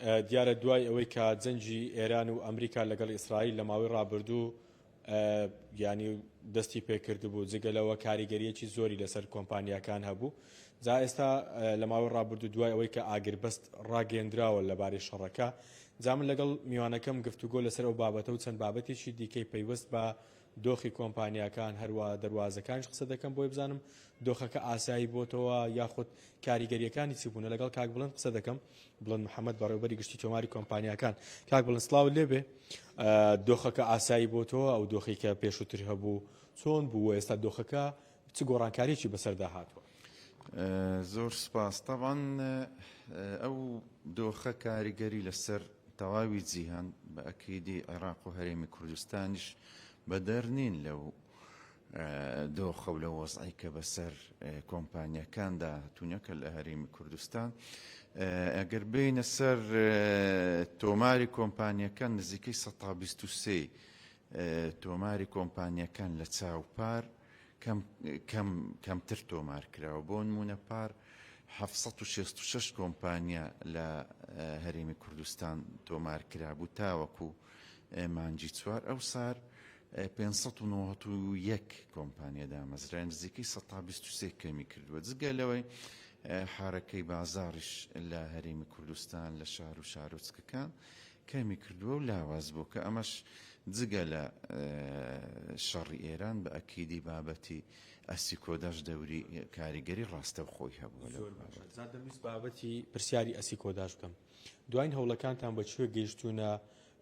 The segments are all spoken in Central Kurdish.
دیارە دوای ئەوەی کە جەنگی ئێران و ئەمریکا لەگەڵ ئیسرائیل لە ماوەی ڕابردوو یانی دەستی پێکردبوو جگە لەوە کاریگەریەکی زۆری لەسەر کۆمپانیاکان هەبوو جا ئێستا لە ماوەی ڕابردوو دوای ئەوەی کە ئاگربەست ڕاگەندراوە لەبارەی شەڕەکە جا من لەگەڵ میوانەکەم گفتوگۆ لەسەر ئەو بابەتە و چەند بابەتێکی دیکەی پەیوەست بە دۆخی کۆمپانیاکان هەروە دەروازەکانیش قسە دەکەم بۆی بزانم دۆخەکە ئاسایی بۆتەوە یاخود کاریگەریەکانی چی بوونە لەگەڵ کاک بڵند قسە دەکەم بڵند محەممەد بەڕێوبەری گشتی تۆماری کۆمپانیاکان کاک بڵند سڵاو لێبێ دۆخەکە ئاسایی بۆتەوە ئەو دۆخی کە پێشووتر هەبوو چۆن بوو ئێستا دۆخەکە چ گۆڕانکاریی بەسەردا هاتووە؟ زۆر سپاس تەبعەن ئەو دۆخە کاریگەری لەسەر تەواوی جیهان بە ئەکیدی عێراق و هەرێمی کوردستانیش بەدەر نین لەو دۆخە و لەو وەزعی کە بەسەر کۆمپانیەکاندا هاتوونە کە لە هەرێمی کوردستان ئەگەر بینە سەر تۆماری کۆمپانیەکان نزیکەی 123 تۆماری کۆمپانیەکان لە چاوپار کەم کەم کەمتر تۆمار کراوە بۆ نموونە پار 766 کۆمپانیا لە هەرێمی کوردستان تۆمار کرابوو تاوەکو مانگی چوار ئەوسار 591 کۆمپانیا دامەزرا نزیکەی 123 کەمی کردووە جگە لەوەی حرەکەی بازاڕیش لە هەرێمی کوردستان لە شار و شارۆچکەکان کەمی کردووە و لاواز بووە کە ئەمەش جگە لە شەڕی ئێران بە ئەکیدی بابەتی ئەسیکۆداش دەوری کاریگەری ڕاستەوخۆی هەبووە لەو زۆر باشە بابەتە. جا دەمویست بابەتی پرسیاری ئەسیکۆداش بکەم دواین هەوڵەکانتان بە کوێ گەیشتوونە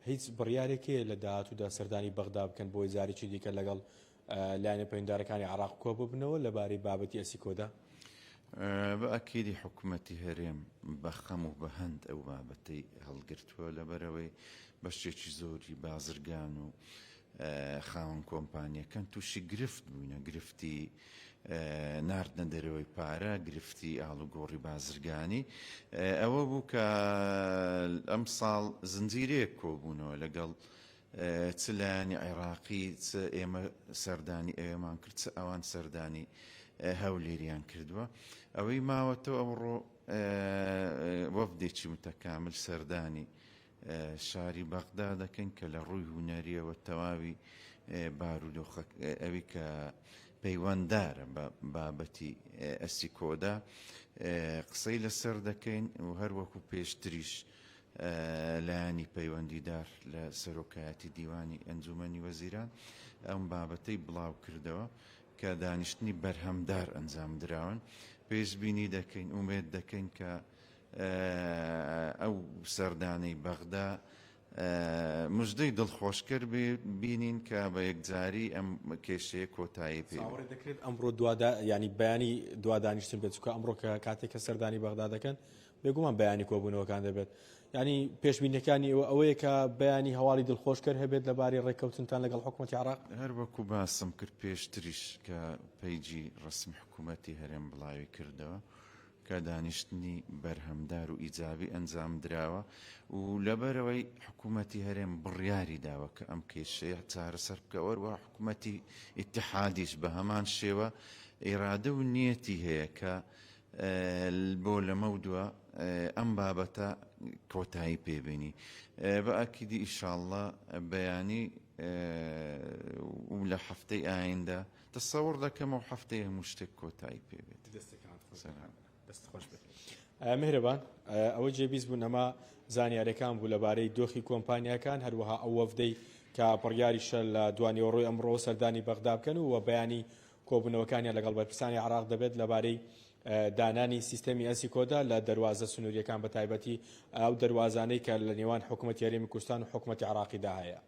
هیچ بڕیارێک هەیە لە داهاتوودا سەردانی بەغدا بکەن بۆی جارێکی دیکە لەگەڵ لایەنە پەیوەندیدارەکانی عێراق کۆببنەوە لەبارەی بابەتی ئەسیکۆدا؟ بە ئەکیدی حکومەتی هەرێم بە خەم و بە هەند ئەو بابەتەی هەڵگرتووە، لەبەرئەوەی بەشێکی زۆری بازرگان و خاوەن کۆمپانیەکان تووشی گرفت بووینە، گرفتی ناردنە دەرەوەی پارە، گرفتی ئاڵوگۆڕی بازرگانی، ئەوە بوو کە ئەمساڵ زنجیرەیەک کۆبوونەوە لەگەڵ چ لایەنی عێراقی چ ئێمە سەردانی ئەوێمان کرد چ ئەوان سەردانی هەولێریان کردووە ئەوەی ماوەتەوە ئەوڕۆ وەفدێکی متەکامل سەردانی شاری بەغدا دەکەین کە لە ڕووی هوەریەوە تەواوی بارودۆخە ئەوی کە پەیوەندارە بە بابەتی ئەسیکۆدا قسەی لەسەر دەکەین و هەروەکو پێشتریش لایەنی پەیوەندیدار لە سەرۆکایەتی دیوانی ئەنجومەنی وەزیران ئەم بابەتەی بڵاوکردەوە کە دانیشتنی بەرهەمدار ئەنجام دراون پێشبینی دەکەین ئومێد دەکەین کە ئەو سەردانەی بەغدا مژدەی دڵخۆشکەر بینین کە بە یەکجاری ئەم کێشەیە کۆتایی پێ چاوەڕێ دەکرێت ئەمڕۆ دوادا ینی بەیانی دوادانیشتن بێت چونکە ئەمڕۆ کە کاتێک کە سەردانی بەغدا دەکەن بێگومان بەیانی کۆبوونەوەکان دەبێت. یانی پێشبینیەکانی ئێوە ئەوەیە کە بەیانی هەواڵی دڵخۆشکەر هەبێت لەبارەی ڕێککەوتنتان لەگەڵ حکومەتی عێراق؟ هەر وەکو باسم کرد پێشتریش کە پەیجی ڕەسمی حکومەتی هەرێم بڵاوی کردەوە کە دانیشتنی بەرهەمدار و ئیجابی ئەنجام دراوە و لەبەرئەوەی حکومەتی هەرێم بڕیاری داوە کە ئەم کێشەیە چارەسەر بکا و هەروەها حکومەتی ئیتیحادیش بە هەمان شێوە ئیرادە و نیەتی هەیە کە بۆ لەمەودوا ئەم بابەتە کۆتایی پێبێنی بە ئەکیدی ئیشاڵڵا بەیانی و لە هەفتەی ئایندە تەسەوڕ دەکەم ئەو هەفتەی هەموو شتێک کۆتایی پێبێت. دەستەکانت خۆش دەست خۆش بێت. مهرەبان ئەوە جێبیست بوون ئەمە زانیارەکان بوو لەبارەی دۆخی کۆمپانیاکان هەروەها ئەو وەفدەی کە بڕیاریشە لە دوانیوەڕۆی ئەمڕۆ سەردانی بەغدا بکەن و بەیانی کۆبوونەوەکانیان لەگەڵ بەرپرسانی عێراق دەبێت لەبارەی دانانی سیستەمی ئەسیکۆدا لە دەروازە سنوورییەکان بەتایبەتی ئەو دەروازانەی کە لە نێوان حکوومەتی هەرێمی کوردستان و حکوومەتی عێراقیدا هەیە.